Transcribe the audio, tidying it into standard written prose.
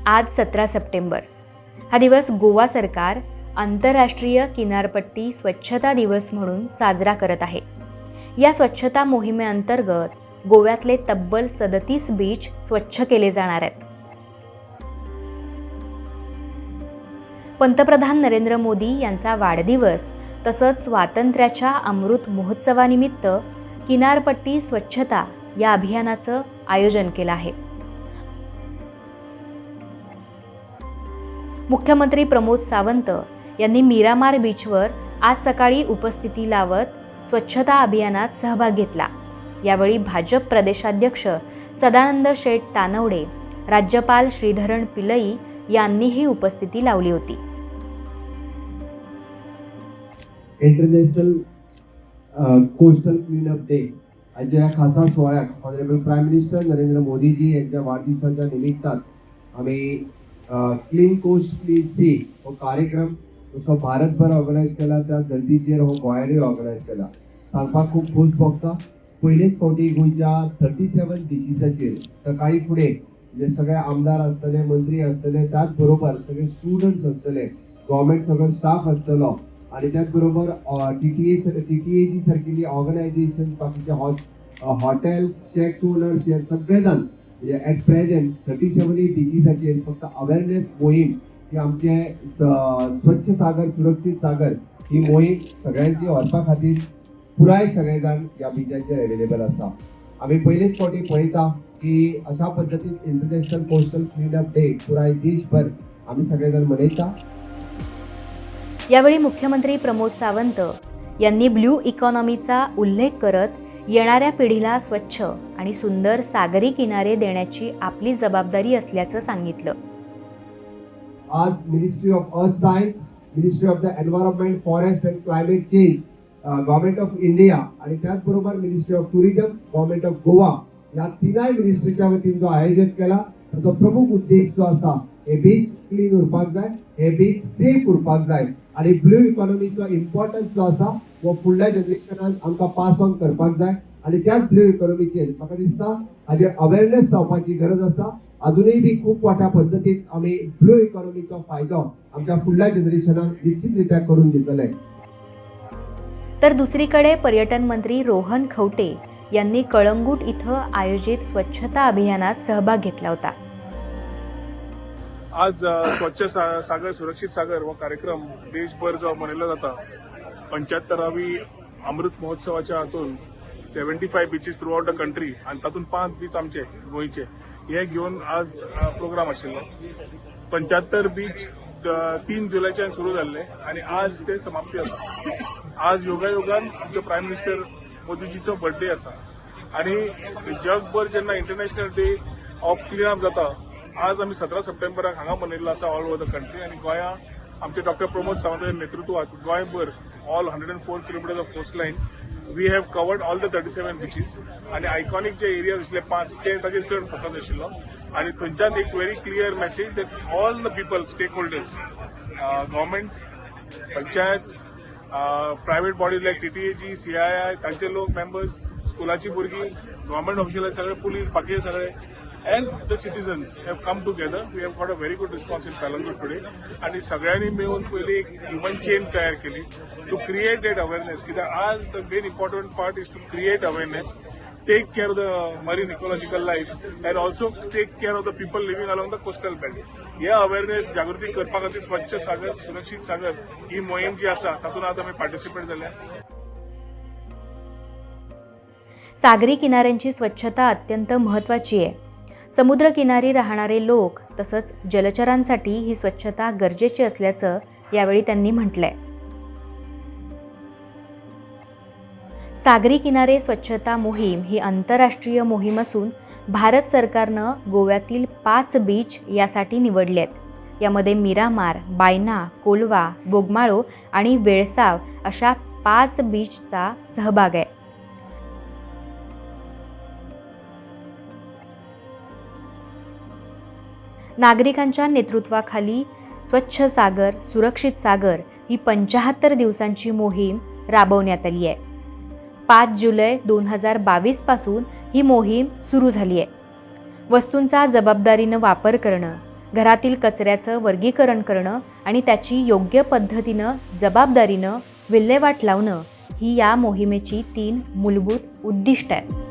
आज 17 सप्टेंबर हा दिवस गोवा सरकार आंतरराष्ट्रीय किनारपट्टी स्वच्छता दिवस म्हणून साजरा करत आहे. या स्वच्छता मोहिमेअंतर्गत गोव्यातले तब्बल 37 बीच स्वच्छ केले जाणार आहेत. पंतप्रधान नरेंद्र मोदी यांचा वाढदिवस तसंच स्वातंत्र्याच्या अमृत महोत्सवानिमित्त किनारपट्टी स्वच्छता या अभियानाचं आयोजन केलं आहे. मुख्यमंत्री प्रमोद सावंत यांनी मिरामार बीचवर आज सकाळी उपस्थिती लावत स्वच्छता अभियानात सहभाग घेतला. यावेळी भाजप प्रदेशाध्यक्ष सदानंद शेठ तानवडे, राज्यपाल श्रीधरन पिलई यांनीही उपस्थिती लावली होती. इंटरनॅशनल कोस्टल क्लीनअप डे आजच्या ह्या खासा सुवाळ्याक ऑनरेबल प्रायम मिनिस्टर नरेंद्र मोदीजी यांच्या वाढदिवसाच्या निमित्तान आमी क्लीन कोस्ट क्लीन सी हो कार्यक्रम जसो भारतभर ऑर्गनायज केला, त्या धर्तीचेर हो गोंयांनूय ऑर्गनायज केला. सांगपाक खूब खोस भोगता, पयलेच फावटी गोंयच्या 37 बिचीसाचेर सकाळी फुडें म्हणजे सगळे आमदार आसतले, मंत्री आसतले, त्याच बरोबर सगळे स्टुडंट्स आसतले, गव्हर्मेंट सगळो स्टाफ आसतलो आणि त्याच बरोबर टीटीएजी सारकिल्ली ऑर्गनायझेशन, बाकीचे हॉटेल्स, शॅक्स ओनर्स, हे सगळे जाण म्हणजे ॲट प्रेझेंट 37 बिचीसाचेर फक्त अवेअरनेस मोहीम ही आमचे स्वच्छ सागर सुरक्षित सागर ही मोहीम सगळ्यांची व्हरपा खातीर पुराय सगळे जाण ह्या बिचाचेर अवेलेबल आसा. आमी पयलेच फावटी पळयता की अशा पद्दतीन इंटरनॅशनल कोस्टल क्लीनअप डे पुराय देशभर आमी सगळे जाण मनयता. यावेळी मुख्यमंत्री प्रमोद सावंत यांनी ब्ल्यू इकॉनॉमीचा उल्लेख करत येणाऱ्या पिढीला स्वच्छ आणि सुंदर सागरी किनारे देण्याची आपली जबाबदारी असल्याचं सांगितलं. आज Ministry of Earth Science, Ministry of the Environment, Forest and Climate Change, Government of India आणि त्याचबरोबर Ministry of Tourism, Government of Goa ह्या तिनाय मिनिस्ट्रीच्या वतीन जो आयोजन केला, ताचो प्रमुख उद्देश जो आसा, हे बीच क्लीन उरपाक जाय, हे बीच सेफ उरपाक जाय आणि ब्लू इकॉनॉमीचो इम्पॉर्टन्स जो आसा हो फुडल्या जनरेशनाक आमकां पास ऑन करपाक जाय. आणि त्याच ब्लू इकॉनॉमीचेर म्हाका दिसता हाजेर अवेरनेस जावपाची गरज आसा. अजूनय बी खूप मोठ्या पद्दतीन आमी ब्लू इकॉनॉमीचो फायदो आमच्या फुडल्या जनरेशनाक निश्चित रित्या करून दितले. तर दुसरीकडे पर्यटन मंत्री रोहन खवटे यांनी कळंगूट इथं आयोजित स्वच्छता अभियानात सहभाग घेतला होता. आज स्वच्छ सागर सुरक्षित सागर हो कार्यक्रम देशभर जो मनयलो जाता, 75वी अमृत महोत्सवाच्या हातून 75 beaches throughout the country आनी तातूंत पांच बीच आमचे गोंयचे हे घेवन आज प्रोग्राम आशिल्लो. 75 बीच 3 जुलयच्यान सुरू जाल्ले आनी आज ते समाप्ती आसा. आज योगायोगान आमचे प्रायम मिनिस्टर मोदीजीचो बर्थडे आसा आनी जगभर जेन्ना इंटरनॅशनल डे ऑफ क्लिनअप जाता, आज आमी 17 सप्टेंबराक हांगा मनयल्लो आसा ऑल ओवर the country. आनी गोंया आमचे डॉक्टर प्रमोद सावंत नेतृत्वात गोंयभर all 104 kilometres of coast line we have covered all the 37 beaches आनी आयकॉनीक जे एरियाज आशिल्ले पांच, ते ताचेर चड फोकस आशिल्लो. आनी थंयच्यान एक very clear message that all the people, stakeholders, government, panchayat, private bodies like TTAG, CII, तांचे लोक, मेंबर्स, स्कुलाची भुरगीं, गव्हर्मेंट ऑफिशियल सगळे, पुलीस, बाकीचे सगळे and the citizens have come together. We have got a very good response in Calangute today. आणि सगळ्यांनी मिळून पयली एक ह्युमन चेन तयार केली टू क्रिएट that awareness, कित्याक आज the main important part is to create awareness, take care of the marine ecological life and also take care of the people living along the coastal belt. हे awareness जागृती करपा खातीर स्वच्छ सागर सुरक्षित सागर ही मोहीम जी आसा, तातूंत आज आमी पार्टिसिपेट जाल्या. सागरी किनाऱ्यांची स्वच्छता अत्यंत महत्त्वाची आहे. समुद्रकिनारी राहणारे लोक तसंच जलचरांसाठी ही स्वच्छता गरजेची असल्याचं यावेळी त्यांनी म्हटलंय. सागरी किनारे स्वच्छता मोहीम ही आंतरराष्ट्रीय मोहीम असून भारत सरकारनं गोव्यातील पाच बीच यासाठी निवडले आहेत. यामध्ये मिरामार, बायना, कोलवा, बोगमाळो आणि वेळसाव अशा पाच बीचचा सहभाग आहे. नागरिकांच्या नेतृत्वाखाली स्वच्छ सागर सुरक्षित सागर ही 75 दिवसांची मोहीम राबवण्यात आली आहे. 5 जुलै 2022पासून ही मोहीम सुरू झाली आहे. वस्तूंचा जबाबदारीनं वापर करणं, घरातील कचऱ्याचं वर्गीकरण करणं आणि त्याची योग्य पद्धतीनं जबाबदारीनं विल्हेवाट लावणं ही या मोहिमेची 3 मूलभूत उद्दिष्ट आहेत.